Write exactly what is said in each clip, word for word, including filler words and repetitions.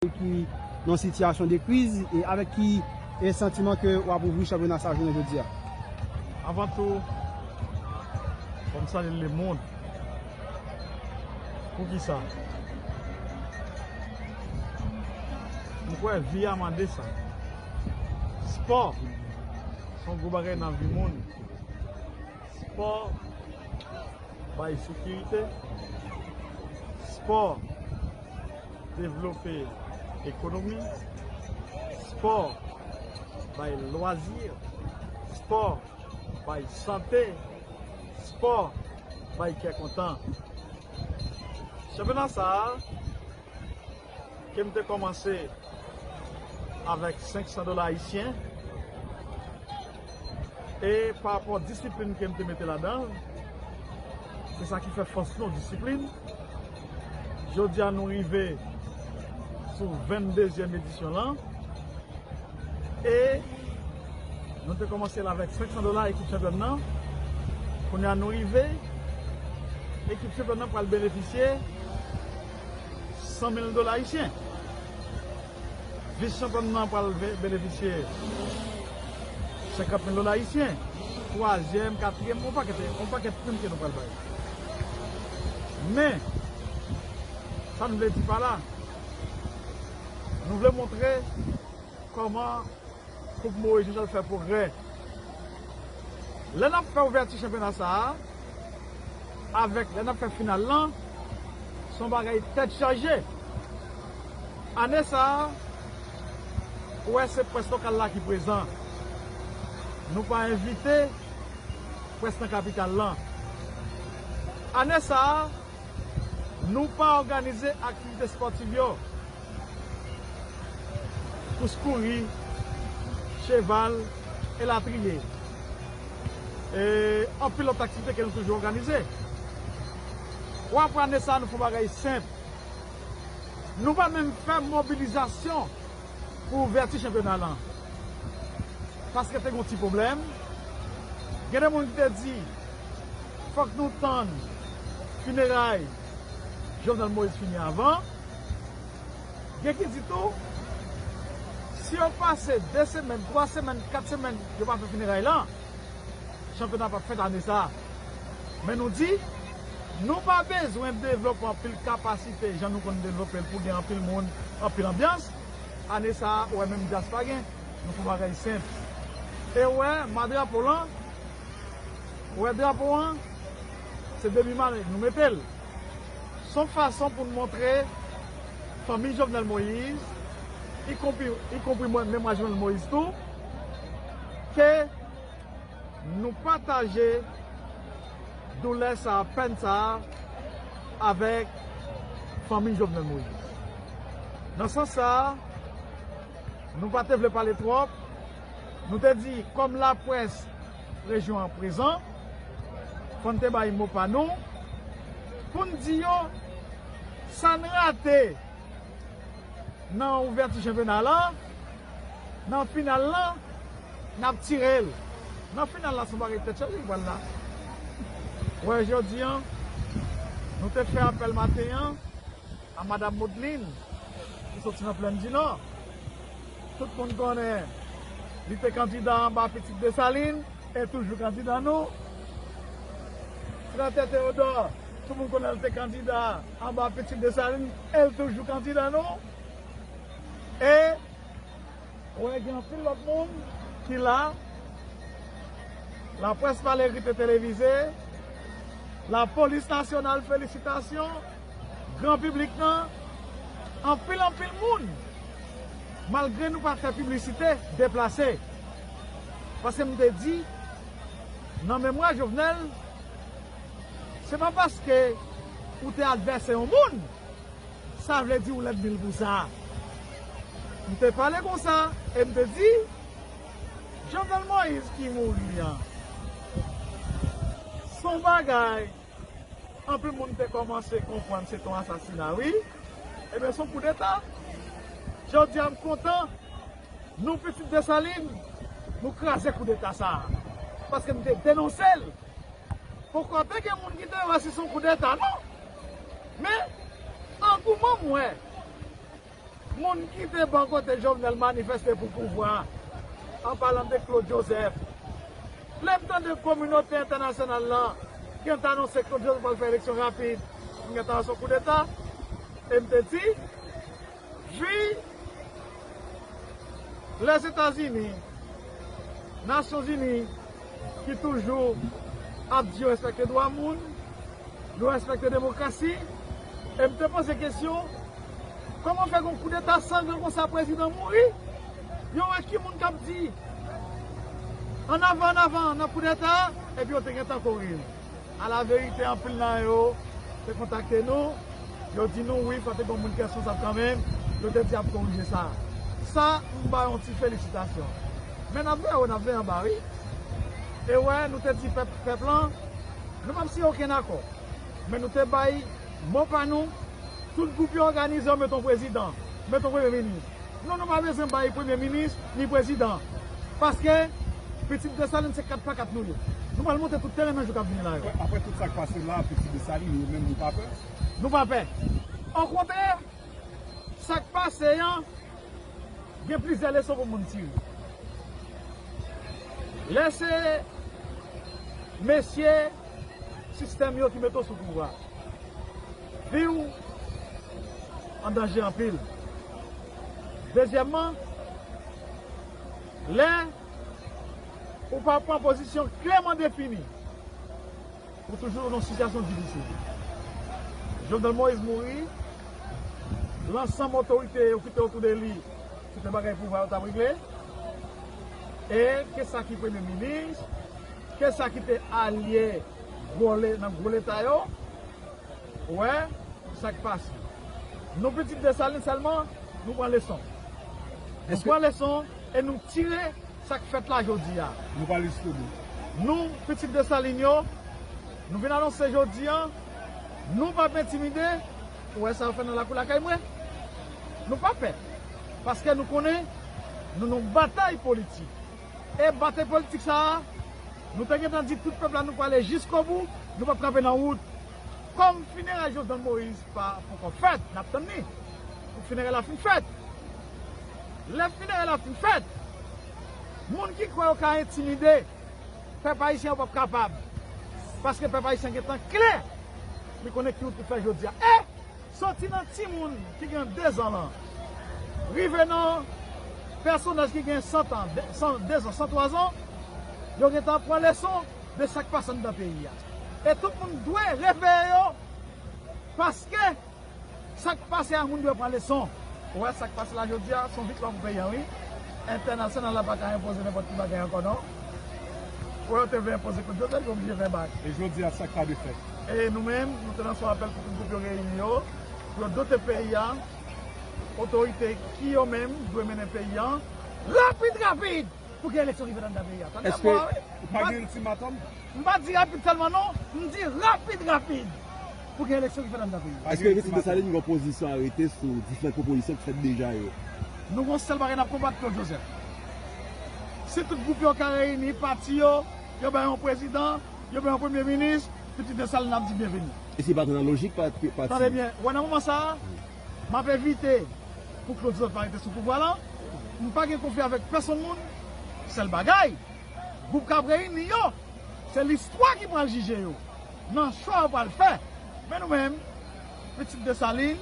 ki nan sitiyasyon de kriz, e avèk ki, e santiman ke w ap ouvri chanpyona sa jounen jodi a? Avan tou, fò m salye lemonn. Poukisa? M kwè vi a mande sa. Spò se yon gwo bagay nan vi moun. Spò bay sekirite. Spò devlope ekonomi. Spò bay lwazi. Spò bay sante. Spò bay kè kontan. Chanpyona sa a, ke m te kòmanse avèk senk san dola ayisyen. E pa rapò disiplin ke m te mete ladan l, se sa ki fè fòs nou, disiplin. Jodi a, nou rive sou venndezyèm edisyon lan. E nou te kòmanse l avèk senk san dola, ekip chanpyòn nan. Kounye a, nou rive, ekip chanpyòn nan pral benefisye san mil dola ayisyen. Vis chanpyòn nan pral ve- benefisye senkant mil dola ayisyen. Twazyèm, katriyèm, yon pakèt, yon pakèt prim ke nou pral bay. Men, sa nou vle di pa la, nou vle montre kòman Koup Moyiz Michel fè pwogrè. Lè n ap fè ouvèti chanpyona sa a, avèk lè n ap fè final lan, se yon bagay tèt chaje. Ane sa a, ou wè se près lokal la ki prezan. Nou pa envite près nan kapital lan. Ane sa a, nou pa òganize aktivite espòtiv yo. Kous kouri, cheval, elatriye. E anpil lòt aktivite ke nou toujou òganize. W ap wè ane sa a, nou fè yon bagay senp. Nou pa menm fè mobilizasyon pou ouvèti chanpyona lan. Paske te gen yon ti pwoblèm. Gen de moun ki te di, fòk nou tann fineray Jovenel Moïse fini avan. Gen ki di tou, si yo pase de semèn, twa semèn, kat semèn, yo pa fè fineray lan, chanpyona p ap fèt ane sa a. Men nou di, nou pa bezwen devlope anpil kapasite jan nou konn devlope l pou gen anpil moun, anpil anbyans. Ane sa a, ou wè menm djaz pa gen, nou fè yon bagay senp. E ou wè, ma drapo lan, ou wè drapo an, se demi ma nou mete l. Se yon fason pou n montre fanmi Jovenel Moïse, ikonpri, ikonpri mwen, memwa Jovenel Moïse tou, ke nou pataje doulè sa a, pèn sa a, avèk fanmi Jovenel Moïse. Nan sans sa a, nou pa te vle pale twòp. Nou te di, kòm laprès rejyon an prezan, fò n te bay mo pa nou, pou n di yo sa n rate nan ouvèti chanpyona lan, nan final lan, n ap tire l. Nan final la, se yon bagay tèt chaje ki pral la. Wè, jodi an, nou te fè apèl maten an a Madam Modeline, ki soti nan Plèn di Nò. Tout moun konnen li te kandida anba Pitit Desalin, e toujou kandida nou. Senatè Théodore, tout moun konnen l te kandida anba Pitit Desalin, e l toujou kandida nou. E, wè, gen anpil lòt moun ki la. Laprès pale, rite televize. Lapolis nasyonal, felisitasyon. Gran piblik lan, anpil, anpil moun, malgre nou pa fè piblisite, deplase. Paske m te di, nan memwa Jovenel, se pa paske ou te advèsè yon moun, sa vle di ou lènmi l pou sa. M te pale konsa, e m te di, Jovenel Moïse ki mouri an, se yon bagay anpil moun te kòmanse konprann se te yon asasina, wi. Ebyen, se yon koudeta. Jodi a, m kontan, nou, Pitit Desalin, nou kraze koudeta sa a. Paske m te denonse l. Poko te gen moun ki te wè si se yon koudeta, non. Men, angouman m wè, Moun ki te bò kote Jovenel manifeste pou pouvwa, an palan de Claude Joseph. Lè m tande kominote entènasyonal la gentan anonse Claude Joseph pral fè eleksyon rapid, m gentan anonse koudeta, e m te di, vi Lèzetazini, Nasyonzini, ki toujou ap di yo respekte dwa moun, yo respekte demokrasi, e m te poze kesyon, kòman fè gon koudeta sanglan konsa prezidan mouri? Yo wè ki moun k ap di, annavan, annavan, nan koudeta, epi yo te gentan kore l. Alaverite, anpil nan yo te kontakte nou, yo di nou, wi, fò te gon moun ki responsab kanmenm, yo te di y ap korije sa. Sa, m ba yo yon ti felisitasyon. Men n ap veye, n ap veye anba, wi. E wè, nou te di pèp, pèp lan, nou p ap siyen okenn akò. Men nou te bay mo pa nou, tout gwoup yo òganize yo, met yon prezidan, met yon premye minis. Non, nou pa bezwen bay premye minis, ni prezidan. Paske pitit Desalin se kat pa kat nou ye. Nou pral monte tout teren nan jou k ap vini la yo. Apre, apre tout sa k pase la, pitit Desalin, nou menm nou pa pè? Nou pa pè. Okontrè, sa k pase an, gen plizyè leson pou moun tire. Lè se mesye sistèm yo ki mete w sou pouvwa, vi w an danje anpil. Dezyèmman, lè ou pa pran pozisyon klèman defini, ou toujou nan sitiyasyon difisil. Jovenel Moïse mouri, lansanm otorite yo ki te otou de li, se te bagay pouvwa yo t ap regle. E ke sa ki premye minis, ke sa ki te alye gwo le-, nan gwo leta yo, ou wè sa k pase. Nou pitit Desalin sèlman, nou pran leson. Nou pran leson e nou tire sa k fèt la jodi a. Nou pral jiskobou. Nou, pitit Desalin yo, nou vin anonse jodi a, nou p ap entimide. Ou wè sa yo fè nan lakou lakay mwen? Nou pa pè. Paske nou konnen nou nan batay politik. E batay politik sa a, nou te gentan di tout pèp la nou prale jiskobou, nou p ap kanpe nan wout. Kòm finerèy Jovenel Moïse pa poko fèt, n ap tann li pou finerèy la fin fèt. Lè finerèy la fin fèt, moun ki kwè yo ka entimide pèp ayisyen, yo p ap kapab. Paske pèp ayisyen gentan klè. Li konnen ki wout pou fè jodi a. E soti nan timoun ki gen dezan lan, rive nan pèsonaj ki gen san tan, de, san, dezan, san twazan, yo gentan pran leson de sa k pase anndan peyi a. E tout moun dwe reveye yo, paske sa k pase a, moun dwe pran leson. Ou wè sa k pase la jodi a, se yon viktwa pou peyi a, wi. Entènasyonal la pa ka enpoze nenpòt ki bagay ankò, non. Ou wè, yo te vle enpoze Claude Joseph, yo oblije fè bak. E jodi a, sa k pa dwe fèt? E nou menm, nou te lanse yon apèl pou tout gwoup yo reyini yo, pou yo dote peyi a otorite ki yo menm dwe mennen peyi a rapid, rapid, pou gen eleksyon ki fèt anndan peyi a. Tande m, wi. Pa gen iltimatòm? M pa di rapid sèlman non, m di rapid, rapid, pou gen eleksyon ki fèt anndan peyi a. Èske pitit Desalin gen yon pozisyon arete sou diferan pwopozisyon ki fèt deja yo? Nou gen yon sèl bagay n ap konbat, Claude Joseph. Si tout gwoup yo ka reyini, pati yo, yo bay yon prezidan, yo bay yon premye minis, pitit Desalin ap di byenveni. E se pa t nan lojik pa, pa, pati? Tande byen, ou wè nan moman sa a, m ap evite pou Claude Joseph pa rete sou pouvwa la. M pa gen konfli avèk pèsonn moun. Sèl bagay, gwoup k ap reyini yo, se listwa ki pral jije yo nan chwa yo pral fè. Men nou menm, pitit Desalin,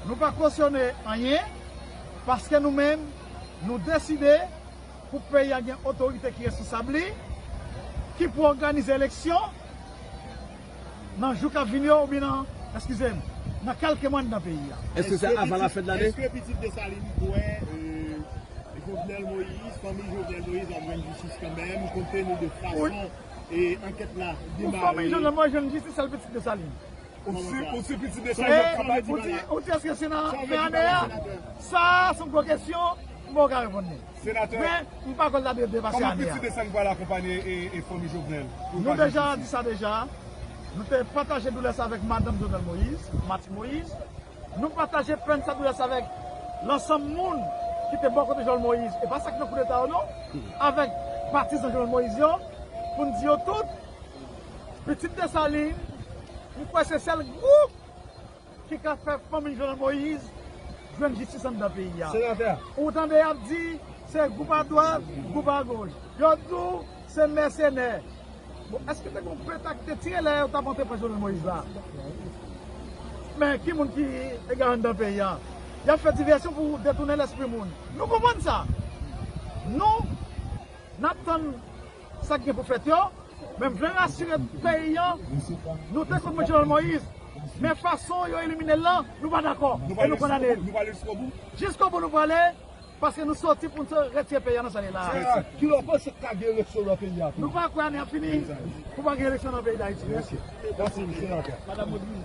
nou pa kosyone anyen, paske nou menm, nou deside pou peyi a gen otorite ki responsab li, ki pou òganize eleksyon nan jou k ap vini yo, oubyen nan, eskize m, nan kèlke mwa anndan peyi a. Èske se avan lafèn lane? Èske pitit Desalin kwè, euh, Jovenel Moïse, fanmi Jovenel Moïse ap jwenn jistis kanmenm, konte tenu de fason e ankèt la demare? Pou fanmi Jovenel Moïse jwenn jistis, sèl pitit Desalin. Ou si, ou si pitit Desalin ap di bagay? Ou di, ou di èske se nan fen ane a? Sa, se yon gwo kesyon, m poko ka reponn li. Senatè, men m pa kwè l ta dwe depase ane a. Kòman pitit Desalin pral akonpanye e, e fanmi Jovenel? Nou deja di sa deja. Nou te pataje doulè sa avèk madanm Jovenel Moïse, Martine Moïse. Nou pataje pèn sa, doulè sa avèk lansanm moun ki te bò kote Jovenel Moïse. E pa sa k nan koudeta yo non. Avèk patizan Jovenel Moïse yo, pou n di yo tout, pitit Desalin, m kwè se sèl gwoup ki ka fè fanmi Jovenel Moïse jwenn jistis anndan peyi a. Senatè. Ou tande y ap di se gwoup adwat, gwoup agoch. Yo di w se mèsenè. Bon, èske te gen yon peta ki te tire lè yo t ap antre pran Jovenel Moïse la? Men ki moun ki egare anndan peyi a? Y ap fè divèsyon pou detounen lespri moun. Nou konprann sa. Nou, n ap tann sa k gen pou fèt yo. Men m vle rasire peyi an, nou te kont Jovenel Moïse. Men fason yo elimine l lan, nou pa dakò. E nou kondane l. Nou prale jiskobou. Jiskobou nou prale. Paske nou soti pou n retire peyi a nan sa li la. Ki lè w panse k ka gen eleksyon nan peyi a tou? Nou pa kwè ane ap fini pou pa gen eleksyon nan peyi Dayiti. Mèsi. Mèsi, senatè. Madanm Rodrigue.